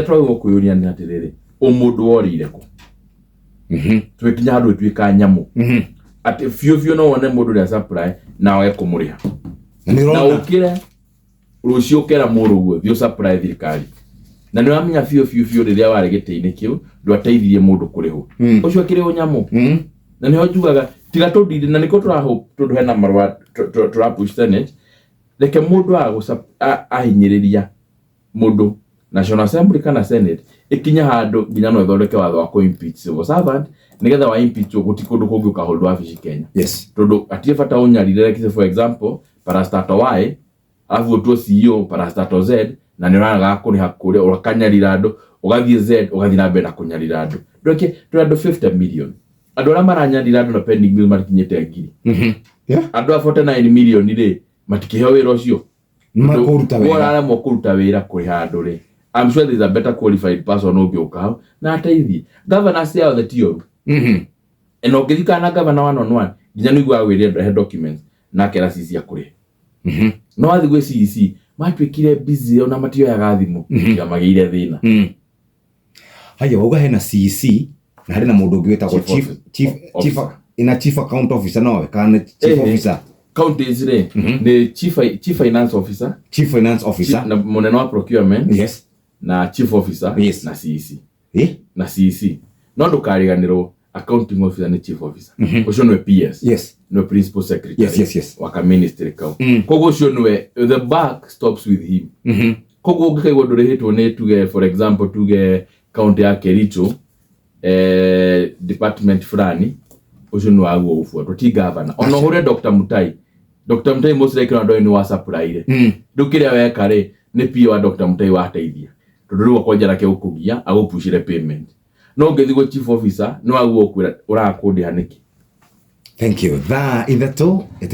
Twagĩrĩirwo kwĩyũria nĩ atĩrĩrĩ, ũmũndũ worĩire kũ? Twĩkinya handũ ĩtuĩka nyamũ atĩ biũ biũ no wone mũndũ ũrĩa supply na wage kũmũrĩha. Na nĩ Na ũrona. Ũkĩre rũciũ ũkera mũrũguo, thiĩ ũsupply thirikari, na nĩ ũramenya biũ biũ biũ rĩrĩa warĩ gĩtĩ-inĩ kĩu ndwateithirie mũndũ kũrĩhwo. Ũcio akĩrĩ ũnyamũ. Na nĩho njugaga tiga tũndinde, na nĩkĩo tũrahope, tondũ hena marũa tũra push Senate. Reke mũndũ ahinyĩrĩria mũndũ, National Assembly kana Senate ĩkinye handũ nginya no ĩthondeke watho wa kũ-impeach civil servant, nĩgetha wa impeach gũti kũndũ kũngĩ ũkahold wabici Kenya. Tondũ hatirĩ bata ũnyarire, like for example parastatal Y, alafu ũtuo CEO parastatal Z, na nĩ ũrarega kũrĩha kũrĩa, ũkanyarira andũ, ũgathiĩ Z, ũgathiĩ na mbere na kũnyarira andũ. Ndweke tũrĩ andũ 50 million, andũ arĩa maranyarira andũ na pending bill matikinyĩte 1,000. Andũ a 49 million rĩ, matikĩheo wĩra ũcio. Makũruta wega. Ũraremwo kũruta wĩra kũrĩha andũ rĩ, I'm sure there's a better qualified person ũngĩũka hau na ateithie. Governors othe ti oru. Na ũngĩthikana na governor one on one, nginya nĩ ũiguaga wĩre rehe documents na akera CC akũrĩhe. No wathiĩ gwĩ CEC, matuĩkire busy, ona matioyaga thimũ tiga magĩire thĩna. Haya, wauga hena CEC na harĩ na mũndũ ũngĩ wĩtagwo Chief chief chief chief officer. Ina chief account officer nowe kana nĩ chief officer? Counties rĩ, nĩ chief finance officer. Chief finance officer. Chief, na mũnene wa procurement. Na chief officer. Na CEC. Na CEC. No ndũkariganĩrwo accounting officer nĩ chief officer. Ũcio nĩwe PS. Nĩwe principal secretary wa ka ministry kau. Koguo ũcio nĩwe, the buck stops with him. Koguo ũngĩkaigua ndũrĩhĩtwo nĩ, tuge for example, tuge county ya Kericho, department fulani, ũcio nĩ waguo gũbuatwo, ti governor. Ona ũhũre Dr. Mutai, Dr. Mutai most likely ona ndoĩ nĩ wa supply rĩ. Rĩu kĩrĩa weka rĩ, nĩ PA wa Dr. Mutai wateithia, tondũ rĩu akwanja nake gũkũgia agũpushire payment. No ũngĩthiĩ gwĩ chief officer, nĩ waguo ũkwĩra ũraga kũndĩha nĩkĩ. Thank you. Thaa 3.